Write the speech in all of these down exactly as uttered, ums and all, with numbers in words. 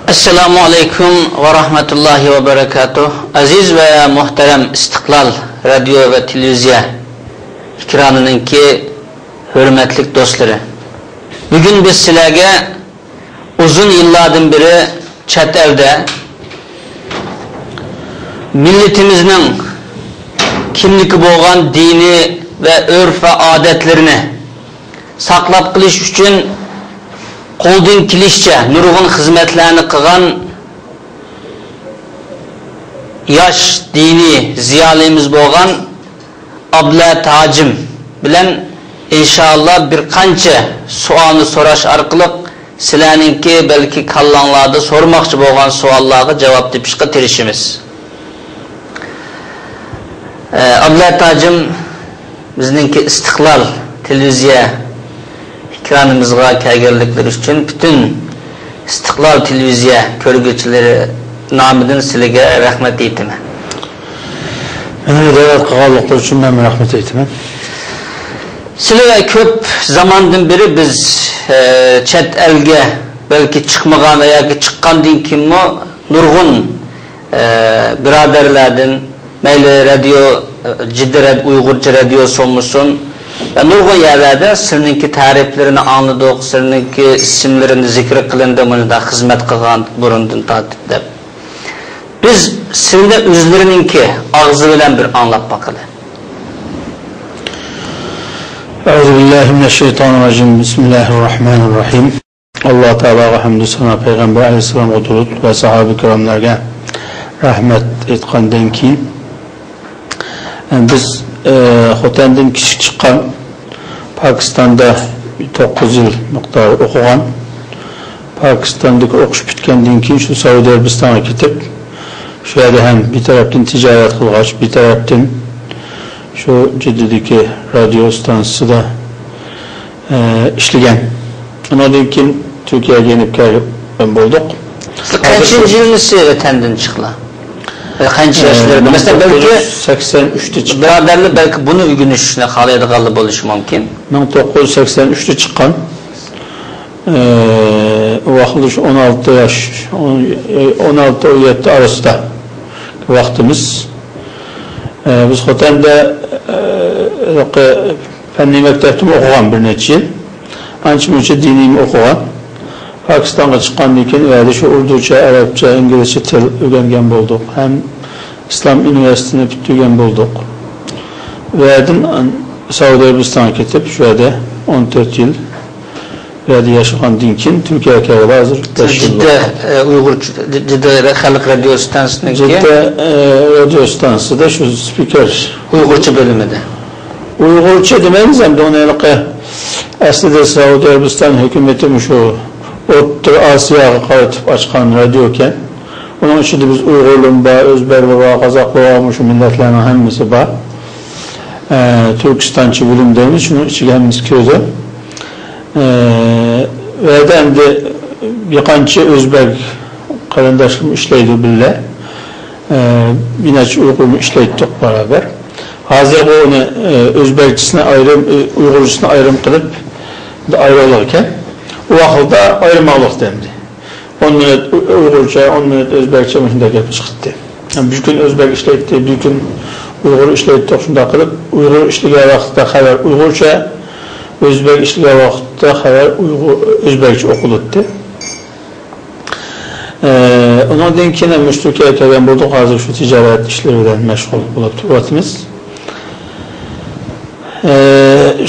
ئەسسالامۇ ئەلەيكۇم ۋە رەھمەتۇللاھى ۋە بەرەكاتۇھ. ئەزىز ۋە مۇھتەرەم ئىستىقلال رادىيو ۋە تېلېۋىزىيە ئېكرانىنىڭكى ھۆرمەتلىك دوستلىرى، بۈگۈن بىز سىلەرگە ئۇزۇن يىللاردىن بېرى چەت ئەلدە مىللىتىمىزنىڭ كىملىكى بولغان دىنىي ۋە ئۆرپ ۋە ئادەتلىرىنى ساقلاپ قېلىش ئۈچۈن قولدىن كېلىشىچە نۇرغۇن خىزمەتلەرنى قىلغان ياش دىنىي زىيالىيىمىز بولغان ئابلەت ھاجىم بىلەن ئىنشائاللا بىر قانچە سوئالنى سوراش ئارقىلىق سىلەرنىڭكى بەلكى كاللاڭلاردا سورىماقچى بولغان سوئاللارغا جاۋاب تېپىشقا تىرىشىمىز. ئابلەت ھاجىم، بىزنىڭكى ئىستىقلال تېلېۋىزىيە ئېكرانىمىزغا كەلگەنلىكلىرى ئۈچۈن پۈتۈن ئىستىقلال تېلېۋىزىيە كۆرگۈچىلىرى نامىدىن سىلىگە رەھمەت ئېيتىمەن. مېنى دەۋەت قىلغانلىقلىرى ئۈچۈن مەن رەھمەت ئېيتىمەن. سىلى كۆپ زاماندىن بېرى بىز، ئە، چەت ئەلگە بەلكى چىقمىغان ۋە ياكى چىققاندىن كېيىنمۇ نۇرغۇن، ئە، بۇرادەرلەردىن، مەيلى رادىيو، ئە، جىددىي راد-، ئۇيغۇرچە رادىيوسى بولمىسۇن، ۋە نۇرغۇن يەرلەردە سىلىنىڭكى تەرىپلىرىنى ئاڭلىدۇق، سىلىنىڭكى ئىسىملىرىنى زىكىر قىلىندى، مۇندا خىزمەت قىلغان بۇرۇندىن تارتىپ دەپ. بىز سىلىنى ئۆزلىرىنىڭكى ئاغزى بىلەن بىر ئاڭلاپ باقىلى. أعوذ بالله من الشيطان الرجيم. بسم الله الرحمن الرحيم. ئاللا تائالاغا ھەمدۇ سانا، پەيغەمبەر ئەلەيھىسسالامغا دۇرۇد ۋە ساھابە كىراملارغا رەھمەت ئېيتقاندىن كېيىن، بىز، ئە، خوتەندىن كىچىك چىققان، پاكىستاندا توققۇز يىل مىقدارى ئوقۇغان، پاكىستاندىكى ئوقۇش پۈتكەندىن كېيىن شۇ سەئۇدى ئەرەبىستانغا كېتىپ، شۇ يەردە ھەم بىر تەرەپتىن تىجارەت قىلغاچ، بىر تەرەپتىن شۇ جىددىدىكى رادىيو ئىستانسىسىدا، ئە، ئىشلىگەن. ئۇنىڭدىن كېيىن تۈركىيەگە يېنىپ كەلگەن بولدۇق. سىز قانچىنچى يىلنى سىز ۋەتەندىن چىقلا؟ ۋە قانچە ياشلىرىدا؟ مەسىلەن، بەلكى سەكسەن ئۈچتە چىققان. بۇرادەرلەر بەلكى بۇنى ئۆگىنىشنى خالايدىغانلار بولۇشى مۇمكىن. مىڭ توققۇز يۈز سەكسەن ئۈچتە چىققان. ئە، ئۇ ۋاقىتتا شۇ ئون ئالتە ياش، ئون، ئون ئالتە، ئون يەتتە ئارىسىدا ۋاقتىمىز. ئە، بىز خوتەندە، ئە، ھېلىقى پەننىي مەكتەپتىمۇ ئوقۇغان بىر نەچچە يىل. ئانچە مۇنچە دىنىيمۇ ئوقۇغان. پاكىستانغا چىققاندىن كېيىن، ئۇ يەردە شۇ ئۇردۇچە، ئەرەبچە، ئىنگلىزچە تىل ئۆگەنگەن بولدۇق. ھەم ئىسلام ئۇنىۋېرسىتېتىنى پۈتتۈرگەن بولدۇق. ئۇ يەردىن سەئۇدى ئەرەبىستانغا كېتىپ، شۇ يەردە ئون تۆت يىل بۇ يەردە ياشىغاندىن كېيىن، تۈركىيەگە كەلگىلى ھازىر بەش يىل جىددە، بولدى. ئە، ئۇيغۇر، جىددە خەلق رادىيو ئىستانسىسىنىڭكى جىددە، ئە، رادىيو ئىستانسىسىدا شۇ سپىكېر. ئۇيغۇرچە بۆلۈمىدە. ئۇيغۇرچە دېمەيمىز ئەمدى ئۇنى، ھېلىقى ئەسلىدە سەئۇدى ئەرەبىستان ھۆكۈمىتى مۇشۇ ئوتتۇرا ئاسىياغا قارىتىپ ئاچقان رادىيو ئىكەن. ئۇنىڭ ئىچىدە بىز ئۇيغۇرلىرىمۇ بار، ئۆزبەكلەر بار، قازاقلار بار، مۇشۇ مىللەتلەرنىڭ ھەممىسى بار. ئە، تۈركىستانچە بۆلۈم دەيمىز، شۇنىڭ ئىچىگە ھەممىسى كىرىدۇ. ئە، ئۇ يەردە ئەمدى بىر قانچە ئۆزبەك قېرىنداشلىرىمۇ ئىشلەيدۇ بىللە. ئە، بىر نەچچە ئۇيغۇرمۇ ئىشلەيتتۇق بارابەر. ھازىر بۇ ئۇنى، ئە، ئۆزبەكچىسىنى ئايرىم، ئە، ئۇيغۇرچىسىنى ئايرىم قىلىپ، ئايرىغلىق ئىكەن. ئۇ ۋاقىتتا ئايرىماقلىق دەمدى. ئون مىنۇت ئۇ-، ئۇيغۇرچە، ئون مىنۇت ئۆزبەكچە مۇشۇنداق گەپ چىقتى. بىر كۈن ئۆزبەك ئىشلەيتتى، بىر كۈن ئۇيغۇر ئىشلەيتتۇق. شۇنداق قىلىپ، ئۇيغۇر ئىشلىگەن ۋاقىتتا خەۋەر ئۇيغۇرچە، ئۆزبەك ئىشلىگەن ۋاقىتتا خەۋەر ئۇيغۇر، ئۆزبەكچە ئوقۇلاتتى. ئە، ئۇنىڭدىن كېيىن مۇشۇ تۈركىيەگە كەلگەن بولدۇق. ھازىر شۇ تىجارەت ئىشلىرى بىلەن مەشغۇل بولۇپ تۇرۇۋاتىمىز. ئە،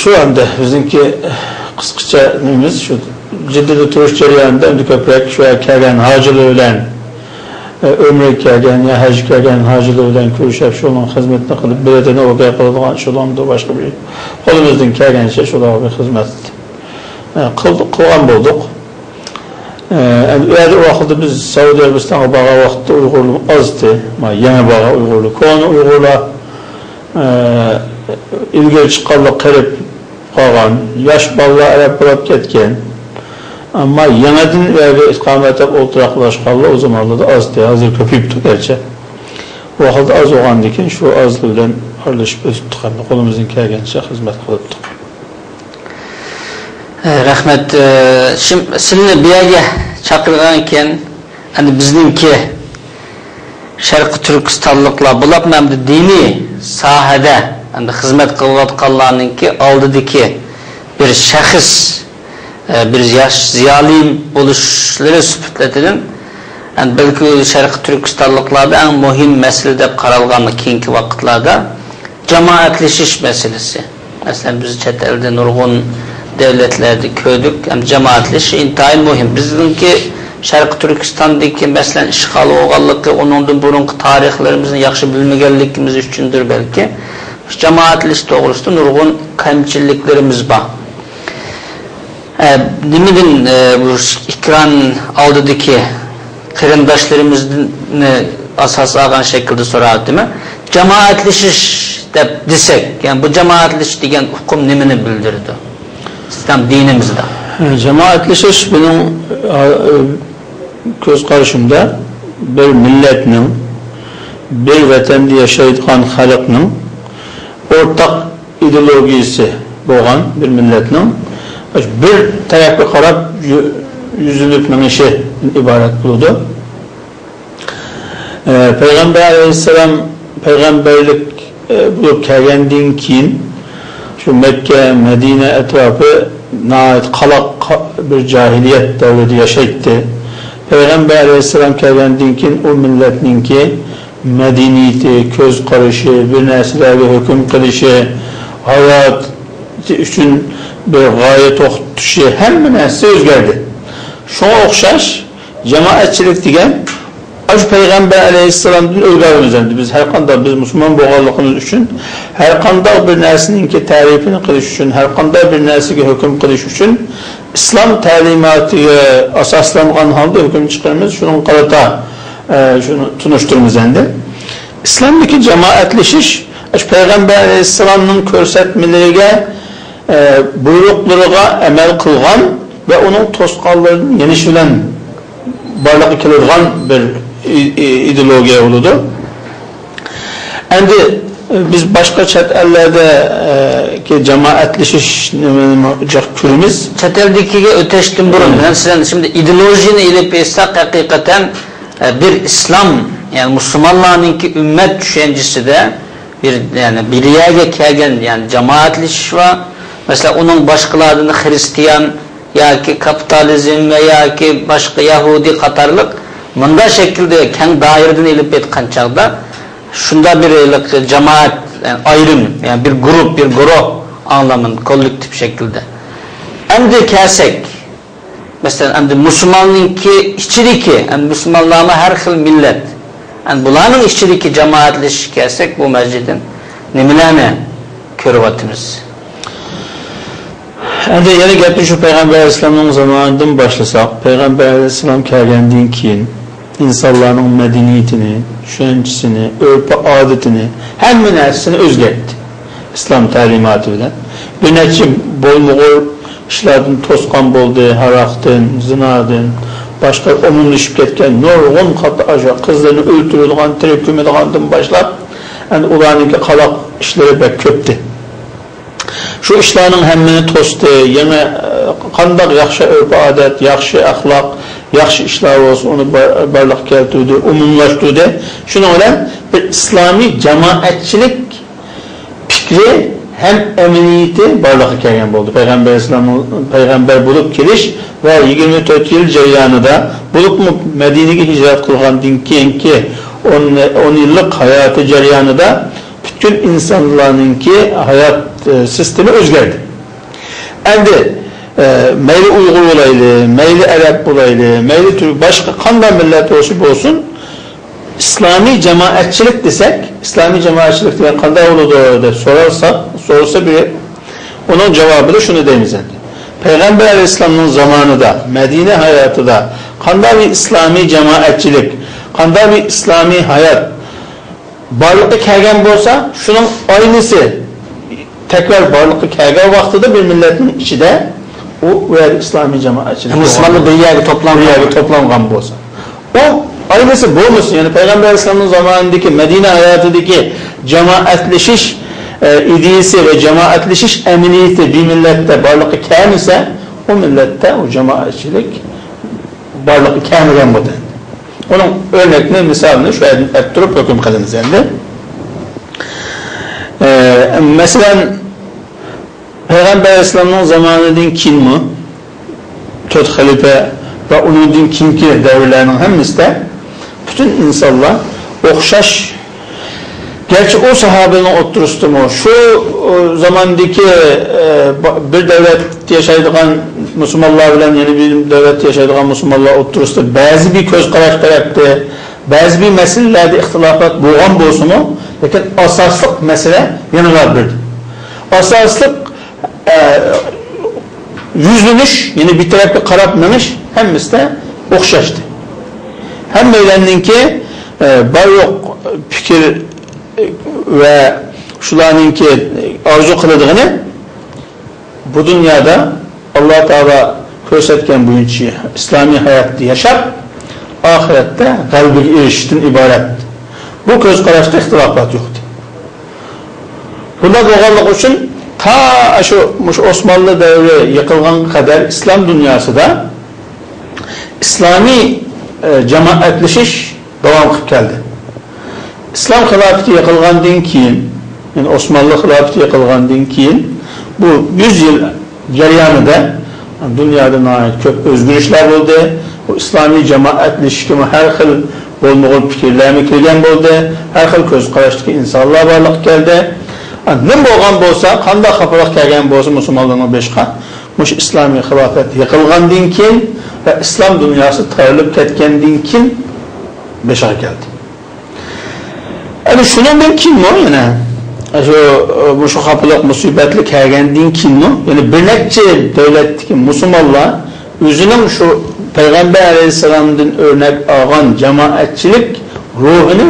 شۇ ئەمدى بىزنىڭكى قىسقىچە نېمىمىز شۇ. جىددىدە تۇرۇش جەريانىدا ئەمدى كۆپرەك شۇ يەرگە كەلگەن ھاجىلار بىلەن، ئە، ئۆمرىگە كەلگەن يا ھەجگە كەلگەن ھاجىلار بىلەن كۆرۈشۈپ، شۇنىڭ خىزمىتىنى قىلىپ، بىلىدىنى ئوكەي قىلىدىغان شۇلامدۇ باشقا بىر قولىمىزدىن كەلگەنچە شۇلارغا بىر خىزمەت، ئە، قىلدۇق، قىلغان بولدۇق. ئە، ئەمدى ئۇ يەردە ئۇ ۋاقىتتا بىز سەئۇدى ئەرەبىستانغا بارغان ۋاقىتتا ئۇيغۇرلار ئاز ئىدى. ما، يېڭى بارغان ئۇيغۇرلار، كونا ئۇيغۇرلار، ئە، ئىلگىرى چىققانلار قېرىپ قالغان، ياش بالىلار ئەرەب بولاپ كەتكەن. ئەمما يېڭىدىن ئۇ يەرگە ئىقامەت ئېلىپ ئولتۇراقلاشقانلار ئۇ زامانلاردا ئاز ئىدى. ھازىر كۆپىيىپتۇ گەرچە. ئۇ ۋاقىتتا ئاز بولغاندىكىن شۇ ئازلار بىلەن ئارىلىشىپ ئۆتۈپتۇق. ئەمدى قولىمىزدىن كەلگەنچە خىزمەت قىلىپتۇق. ئە، رەھمەت. ئە، شىم-، سىلىنى بۇ يەرگە چاقىرغان ئىكەن، ئەمدى بىزنىڭكى شەرقىي تۈركىستانلىقلار بولۇپمۇ ئەمدى دىنىي ساھەدە ئەمدى خىزمەت قىلىۋاتقانلارنىڭكى ئالدىدىكى بىر شەخس، ئە، بىر ياش زىيالىي بولۇشلىرى سۈپىتىدىن، ئەمدى بەلكى شەرقىي تۈركىستانلىقلاردا ئەڭ مۇھىم مەسىلە دەپ قارالغان كېيىنكى ۋاقىتلاردا جامائەتلىشىش مەسىلىسى. مەسىلەن، بىز چەت ئەلدە نۇرغۇن دۆلەتلەردە كۆردۇق. ھەم جامائەتلىشىش ئىنتايىن مۇھىم. بىزنىڭكى شەرقىي تۈركىستاندىكى، مەسىلەن، ئىشغال بولغانلىقى، ئۇنىڭدىن بۇرۇنقى تارىخلىرىمىزنى ياخشى بىلمىگەنلىكىمىز ئۈچۈندۇر بەلكى، جامائەتلىشىش توغرىسىدا نۇرغۇن كەمچىلىكلىرىمىز بار. ئە، نېمىدىن، ئە، بۇ ئېكران ئالدىدىكى قېرىنداشلىرىمىزنى ئاساس ئالغان شەكىلدە سوراۋاتىمەن. جامائەتلىشىش دەپ دېسەك، يەنى بۇ جامائەتلىشىش دېگەن ئۇقۇم نېمىنى بىلدۈرىدۇ؟ ئىسلام دىنىمىزدا. جامائەتلىشىش بۇنىڭ، ئە، كۆز قارىشىمدا بىر مىللەتنىڭ، بىر ۋەتەندە ياشايدىغان خەلقنىڭ ئورتاق ئىدېئولوگىيىسى بولغان بىر مىللەتنىڭ بىر تەرەپكە قاراپ يۈ-، يۈزلىنىپ مېڭىشىدىن ئىبارەت بولىدۇ. ئە، پەيغەمبەر ئەلەيھىسسالام پەيغەمبەرلىك، ئە، بولۇپ كەلگەندىن كېيىن شۇ مەككە، مەدىنە ئەتراپى ناھايىتى قالاق، قا-، بىر جاھىلىيەت دەۋرىدە ياشايتتى. پەيغەمبەر ئەلەيھىسسالام كەلگەندىن كېيىن ئۇ مىللەتنىڭكى مەدەنىيىتى، كۆز قارىشى، بىر نەرسىلەرگە ھۆكۈم قىلىشى، ھاياتى ئۈچۈن بىر غايە توختىشى، ھەممە نەرسىسى ئۆزگەردى. شۇڭا ئوخشاش جامائەتچىلىك دېگەن ئاشۇ پەيغەمبەر ئەلەيھىسسالامدىن ئۆگەنگەنمىز ئەمدى. بىز ھەرقانداق، بىز مۇسۇلمان بولغانلىقىمىز ئۈچۈن ھەرقانداق بىر نەرسىنىڭكى تەرىپىنى قىلىش ئۈچۈن، ھەرقانداق بىر نەرسىگە ھۆكۈم قىلىش ئۈچۈن ئىسلام تەلىماتىغا ئاساسلانغان ھالدا ھۆكۈم چىقىرىمىز. شۇنىڭغا قارىتا، ئە، شۇنى تونۇشتۇرىمىز ئەمدى. ئىسلامدىكى جامائەتلىشىش، ئاشۇ پەيغەمبەر ئەلەيھىسسالامنىڭ كۆرسەتمىلىرىگە، ئە، بۇيرۇقلىرىغا ئەمەل قىلغان ۋە ئۇنىڭ توسقانلىرىدىن يېنىش بىلەن بارلىققا كېلىدىغان بىر ئى-، ئى-، ئىدېئولوگىيە بولىدۇ. ئەمدى بىز باشقا چەت ئەللەردە، ئە، كى جامائەتلىشىش نېمىنى جىق كۆرىمىز. چەت ئەلدىكىگە ئۆتەشتىن بۇرۇن، مم، مەسىلەن، شىمدى ئىدېئولوگىيىنى ئېلىپ ئېيتساق، ھەقىقەتەن، ئە، بىر ئىسلام، يەنى مۇسۇلمانلارنىڭكى ئۈممەت چۈشەنچىسىدە بىر، يەنى بىر يەرگە كەلگەن، يەنى جامائەتلىشىش بار. مەسىلەن، ئۇنىڭ باشقىلاردىن خىرىستىيان ياكى كاپىتالىزم ۋە ياكى باشقا يەھۇدىي قاتارلىق مۇنداق شەكىلدە كەڭ دائىرىدىن ئېلىپ ئېيتقان چاغدا، شۇنداق بىر جامائەت، يەنى ئايرىم، يەنى بىر گۇرۇپ، بىر گۇرۇھ ئاڭلىمىنى كوللېكتىپ شەكىلدە. ئەمدى كەلسەك، مەسىلەن، ئەمدى مۇسۇلماننىڭكى ئىچىدىكى، ئەمدى مۇسۇلمانلارمۇ ھەر خىل مىللەت. ئەمدى بۇلارنىڭ ئىچىدىكى جامائەتلىشىشكە كەلسەك، بۇ مەسىلىدىن نېمىلەرنى كۆرۈۋاتىمىز؟ ئەمدى يەنە گەپنى شۇ پەيغەمبەر ئەلەيھىسسالامنىڭ زامانىدىن باشلىساق، پەيغەمبەر ئەلەيھىسسالام كەلگەندىن كېيىن ئىنسانلارنىڭ مەدەنىيىتىنى، چۈشەنچىسىنى، ئۆرپ-ئادىتىنى، ھەممە نەرسىسىنى ئۆزگەرتتى. ئىسلام تەلىماتى بىلەن بىر نەچچە بولمىغۇر ئىشلاردىن توسقان بولدى، ھاراقتىن، زىنادىن، باشقا ئومۇملىشىپ كەتكەن نۇرغۇن قاتار قىزلىرىنى ئۆلتۈرىدىغان، تىرىك كۆمىدىغاندىن باشلاپ، ئەمدى ئۇلارنىڭكى قالاق ئىشلىرى بەك كۆپتى. شۇ ئىشلارنىڭ ھەممىنى توستى، يەنە، ئە، قانداق ياخشى ئۆرپ-ئادەت، ياخشى ئەخلاق، ياخشى ئىشلار بولسا، ئۇنى بار-، بارلىققا كەلتۈردى، ئومۇملاشتۇردى. شۇنىڭ بىلەن بىر ئىسلامىي جامائەتچىلىك پىكرى ھەم ئەمەلىيىتى بارلىققا كەلگەن بولدى. پەيغەمبەر ئەلەيھىسسالامنىڭ پەيغەمبەر بولۇپ كېلىش ۋە يىگىرمە تۆت يىل جەريانىدا، بولۇپمۇ مەدىنىگە ھىجرەت قىلغاندىن كېيىنكى ئون، ئون يىللىق ھاياتى جەريانىدا پۈتكۈل ئىنسانلارنىڭكى ھايات، ئە، سىستېما ئۆزگەردى. ئەمدى، ئە، مەيلى ئۇيغۇر بولايلى، مەيلى ئەرەب بولايلى، مەيلى تۈرك، باشقا قانداق مىللەت بولسا بولسۇن، ئىسلامىي جامائەتچىلىك دېسەك، ئىسلامىي جامائەتچىلىك دېگەن قانداق بولىدۇ دەپ سورالسا، سورىسا بىرى، ئۇنىڭ جاۋابىدا شۇنى دەيمىز ئەمدى. پەيغەمبەر ئەلەيھىسسالامنىڭ زامانىدا، مەدىنە ھاياتىدا قانداق بىر ئىسلامىي جامائەتچىلىك، قانداق بىر ئىسلامىي ھايات بارلىققا كەلگەن بولسا، شۇنىڭ ئاينىسى تەكرار بارلىققا كەلگەن ۋاقتىدا بىر مىللەتنىڭ ئىچىدە ئۇ، ئۇ يەردە ئىسلامىي جامائەتچىلىك مۇسۇلمانلار بولغان، بىر يەرگە توپلانغان، بىر يەرگە توپلانغان بولسا، ئۇ ئاينىسى بولمىسۇن. يەنى پەيغەمبەر ئەلەيھىسسالامنىڭ زامانىدىكى مەدىنە ھاياتىدىكى جامائەتلىشىش، ئە، ئىدىيىسى ۋە جامائەتلىشىش ئەمەلىيىتى بىر مىللەتتە بارلىققا كەلمىسە، ئۇ مىللەتتە ئۇ جامائەتچىلىك بارلىققا كەلمىگەن بولىدۇ. ئۇنىڭ ئۆرنەكنى، مىسالىنى شۇ يەردىن ئېلىپ تۇرۇپ ھۆكۈم قىلىمىز ئەمدى. ئە، مەسىلەن، پەيغەمبەر ئەلەيھىسسالامنىڭ زامانىدىن كېيىنمۇ تۆت خەلىپە ۋە ئۇنىڭدىن كېيىنكى دەۋرلەرنىڭ ھەممىسىدە پۈتۈن ئىنسانلار ئوخشاش. گەرچە ئۇ ساھابىنىڭ ئوتتۇرىسىدىمۇ، شۇ، ئۇ، زاماندىكى، ئە، با-، بىر دەۋلەتتە ياشايدىغان مۇسۇلمانلار بىلەن يەنە بىر دەۋلەتتە ياشايدىغان مۇسۇلمانلار ئوتتۇرىسىدا بەزى بىر كۆز قاراش تەرەپتە، بەزى بىر مەسىلىلەردە ئىختىلاپات بولغان بولسىمۇ، لېكىن ئاساسلىق مەسىلە يەنىلا بىر. ئاساسلىق، ئە، يۈزلىنىش، يەنى بىر تەرەپكە قاراپ مېڭىش ھەممىسىدە ئوخشاشتى. ھەممەيلەننىڭكى، ئە، بار يوق پىكىر، ئە، ۋە شۇلارنىڭكى ئارزۇ قىلىدىغىنى بۇ دۇنيادا ئاللا تائالا كۆرسەتكەن بويىچە ئىسلامىي ھاياتتا ياشاپ، ئاخىرەتتە غەلىبىگە ئېرىشىشتىن ئىبارەت. بۇ كۆز قاراشتا ئىختىلاپات يوقتى. بۇنداق بولغانلىقى ئۈچۈن تا شۇ، مۇشۇ ئوسمانلى دەۋرى يىقىلغانغا قەدەر ئىسلام دۇنياسىدا ئىسلامىي، ئە، جامائەتلىشىش داۋام قىلىپ كەلدى. ئىسلام خىلاپىتى يىقىلغاندىن كېيىن، يەنى ئوسمانلى خىلاپىتى يىقىلغاندىن كېيىن، بۇ يۈز يىل جەريانىدا دۇنيادا ناھايىتى كۆپ ئۆزگىرىشلەر بولدى. بۇ ئىسلامىي جامائەتلىشىشكىمۇ ھەر خىل بولمىغۇر پىكىرلەرمۇ كىرگەن بولدى. ھەر خىل كۆز قاراشتىكى ئىنسانلار بارلىققا كەلدى. نېمە بولغان بولسا، قانداق خاپىلىق كەلگەن بولسا مۇسۇلمانلارنىڭ بېشىغا، مۇشۇ ئىسلامىي خىلاپەت يىقىلغاندىن كېيىن ۋە ئىسلام دۇنياسى تارىلىپ كەتكەندىن كېيىن بېشىغا كەلدى. ئەنە شۇنىڭدىن كېيىنمۇ يەنە، شۇ، مۇشۇ خاپىلىق، مۇسىبەتلەر كەلگەندىن كېيىنمۇ يەنە بىر نەچچە دۆلەتتىكى مۇسۇلمانلار ئۆزىنىڭ شۇ پەيغەمبەر ئەلەيھىسسالامدىن ئۆرنەك ئالغان جامائەتچىلىك روھىنى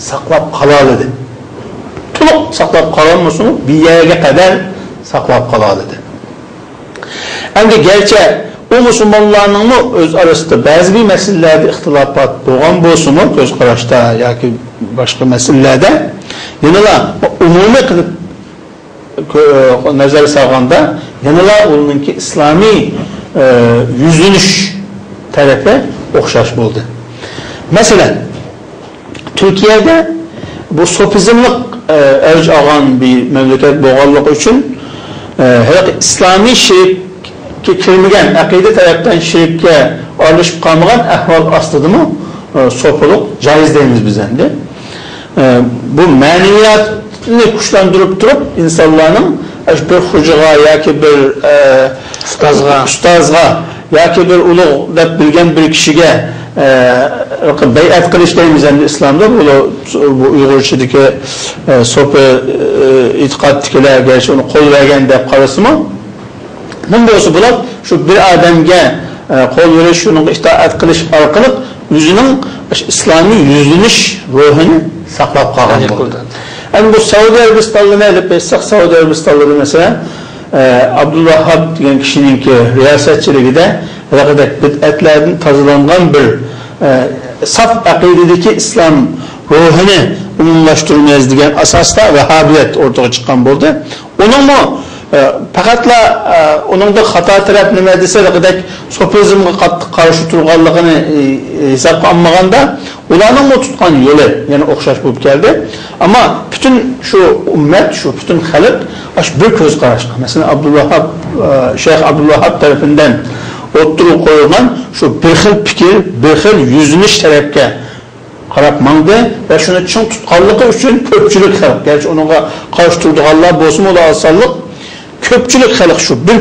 ساقلاپ قالالىدى. تولۇق ساقلاپ قالالمىسىمۇ، بىر يەرگە قەدەر ساقلاپ قالالىدى. ئەمدى گەرچە ئۇ مۇسۇلمانلارنىڭمۇ ئۆز ئارىسىدا بەزى بىر مەسىلىلەردە ئىختىلاپات بولغان بولسىمۇ، كۆز قاراشتا ياكى باشقا مەسىلىلەردە، يەنىلا ئومۇمىي قىلىپ كۆ-، نەزەر سالغاندا، يەنىلا ئۇنىڭكى ئىسلامىي، ئە، يۈزلىنىش تەرىپى ئوخشاش بولدى. مەسىلەن، تۈركىيەدە بۇ سوپىزملىق، ئە، ئەۋج ئالغان بىر مەملىكەت بولغانلىقى ئۈچۈن، ئە، ھېلىقى ئىسلامىي شىرككە كىرمىگەن، ئەقىدە تەرەپتىن شىرككە ئارىلىشىپ قالمىغان ئەھۋال ئاستىدىمۇ، ئە، سوپىلىق جايىز دەيمىز بىز ئەمدى. ئە، بۇ مەنىۋىياتنى كۈچلەندۈرۈپ تۇرۇپ، ئىنسانلارنىڭ ئاشۇ بىر خوجىغا ياكى بىر، ئە، ئۇستازغا. ئۇستازغا ياكى بىر ئۇلۇغ دەپ بىلگەن بىر كىشىگە، ئە، بەيئەت قىلىش دەيمىز ئەمدى ئىسلامدا، بۇ، بۇ ئۇيغۇرچىدىكى، ئە، سوپى، ئە، ئېتىقادتىكىلەر گەرچە ئۇنى قول بەرگەن دەپ قارىسىمۇ، نېمە بولسا بولۇپ، شۇ بىر ئادەمگە، ئە، قول بېرىش، شۇنىڭغا ئىتائەت قىلىش ئارقىلىق ئۆزىنىڭ ئىسلامىي يۈزلىنىش روھىنى ساقلاپ قالغان بولدى. ئەمدى بۇ سەئۇدى ئەرەبىستانلىرىنى ئېلىپ ئېيتساق، سەئۇدى ئەرەبىستانلىرىدا، مەسىلەن، ئە، ئابدۇلۋاھاب دېگەن كىشىنىڭكى رىياسەتچىلىكىدە ھېلىقىدەك بىدئەتلەردىن تازىلانغان بىر، ئە، ساپ ئەقىدىدىكى ئىسلام روھىنى ئومۇملاشتۇرىمىز دېگەن ئاساستا ۋەھابىيەت ئوتتۇرىغا چىققان بولدى. ئۇنىڭمۇ، ئە، پەقەتلا، ئە، ئۇنىڭدا خاتا تەرەپ نېمە دېسە، ھېلىقىدەك سوپىزمغا قاتتىق قارشى تۇرغانلىقىنى، ئى، ھېسابقا ئالمىغاندا، ئۇلارنىڭمۇ تۇتقان يولى يەنە ئوخشاش بولۇپ كەلدى. ئەمما پۈتۈن شۇ ئۈممەت، شۇ پۈتۈن خەلق ئاشۇ بىر كۆز قاراشقا، مەسىلەن، ئابدۇلۋاھاب، ئە، شەيخ ئابدۇلۋاھاب تەرىپىندىن ئوتتۇرىغا قويۇلغان شۇ بىر خىل پىكىر، بىر خىل يۈزلىنىش تەرەپكە قاراپ ماڭدى ۋە شۇنى چىڭ تۇتقانلىقى ئۈچۈن كۆپچىلىك خەلق، گەرچە ئۇنىڭغا قارشى تۇرىدىغانلار بولسىمۇ، ئۇلار ئاز سانلىق، كۆپچىلىك خەلق شۇ بىر